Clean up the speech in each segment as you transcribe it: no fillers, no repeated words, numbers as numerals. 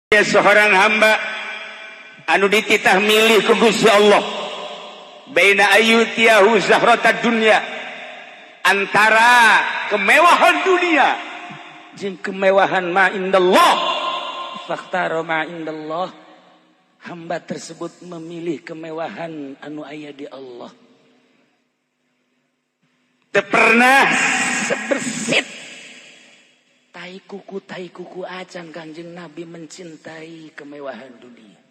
Seorang hamba anu dititah milih ku Gusti Allah baina ayyutiyahu zahratad dunya, antara kemewahan dunia jeung kemewahan ma indallah, fakhtara ma indallah, hamba tersebut memilih kemewahan anu aya di Allah. Teu pernah sebersit tai kuku acan Kanjeng Nabi mencintai kemewahan dunia.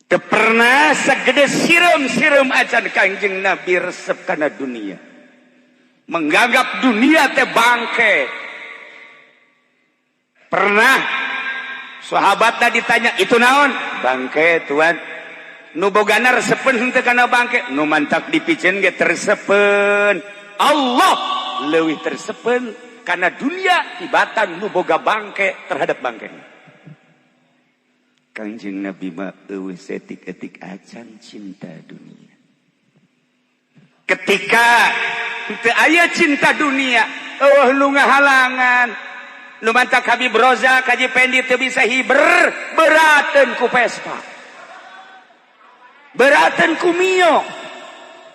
Teu pernah segede sireum-sireum acan Kanjeng Nabi resep kana dunia. Menganggap dunia teh bangke. Pernah sahabat ditanya, "Itu naon?" "Bangke, tuan." "Nu bogana resepeun henteu kana bangke?" "Nu mantak dipiceun ge teu resepeun." Allah leuwih teu resepeun karena dunia tibatan nu boga bangke terhadap bangke. Kanjeng Nabi mah euweuh setik-etik acan cinta dunia. Ketika teu aya cinta dunia, euweuh nu ngahalangan. Nu mantak Habib Roza Kaji Pendi teu bisa hiber, berateun ku Vespa, berateun ku Mio,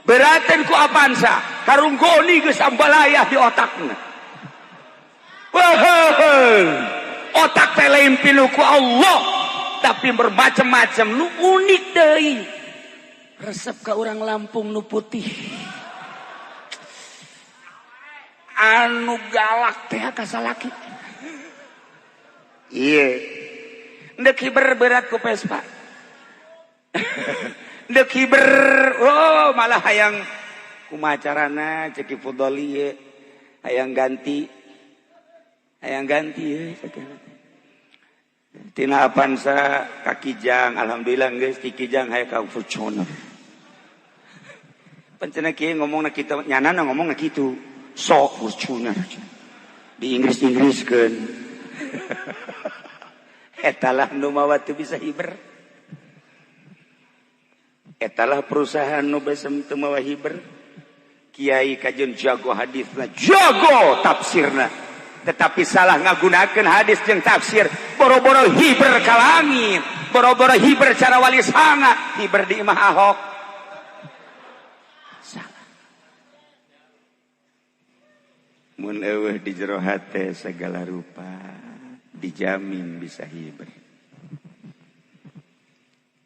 berateun ku Avanza, karung goni geus ambalayah di otakna. Otak teh lain pilu ku Allah, tapi bermacam-macam. Nu unik deui, resep ka orang Lampung nu putih anu galak teh ka salaki. Iya, ndek hiber berat ku Vespa, ndek hiber. Oh, malah hayang kumaha carana, cek Fudoli ye, hayang ganti, hayang ganti ye. Tina Avanza ka Kijang, alhamdulillah geus ti Kijang hayang ka Fortuner. Pancena kieu ngomongna, kita nyana ngomongna kitu, sok Fortuner di Inggris-Inggriskeun. Etalah nu mawa teu bisa hiber, etalah perusahaan nu besem teu mawa hiber. Kiai kajen jago hadisna, jago tafsirna, tetapi salah ngagunakeun hadis jeung tafsir, boro-boro hiber ka langit, boro-boro hiber cara Wali Sanga, hiber di imah Ahok. Salah. Mun euweuh di jero hate segala rupa, dijamin bisa hiber.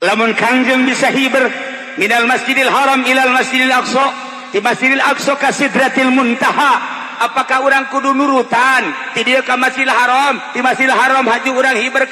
Lamun Kangjeng bisa hiber minal Masjidil Haram ilal Masjidil Aqsa, di Masjidil Aqsa ka Sidratil Muntaha, apakah orang kudu nurutan ti dieu ka Masjidil Haram, di Masjidil Haram haju urang hiber?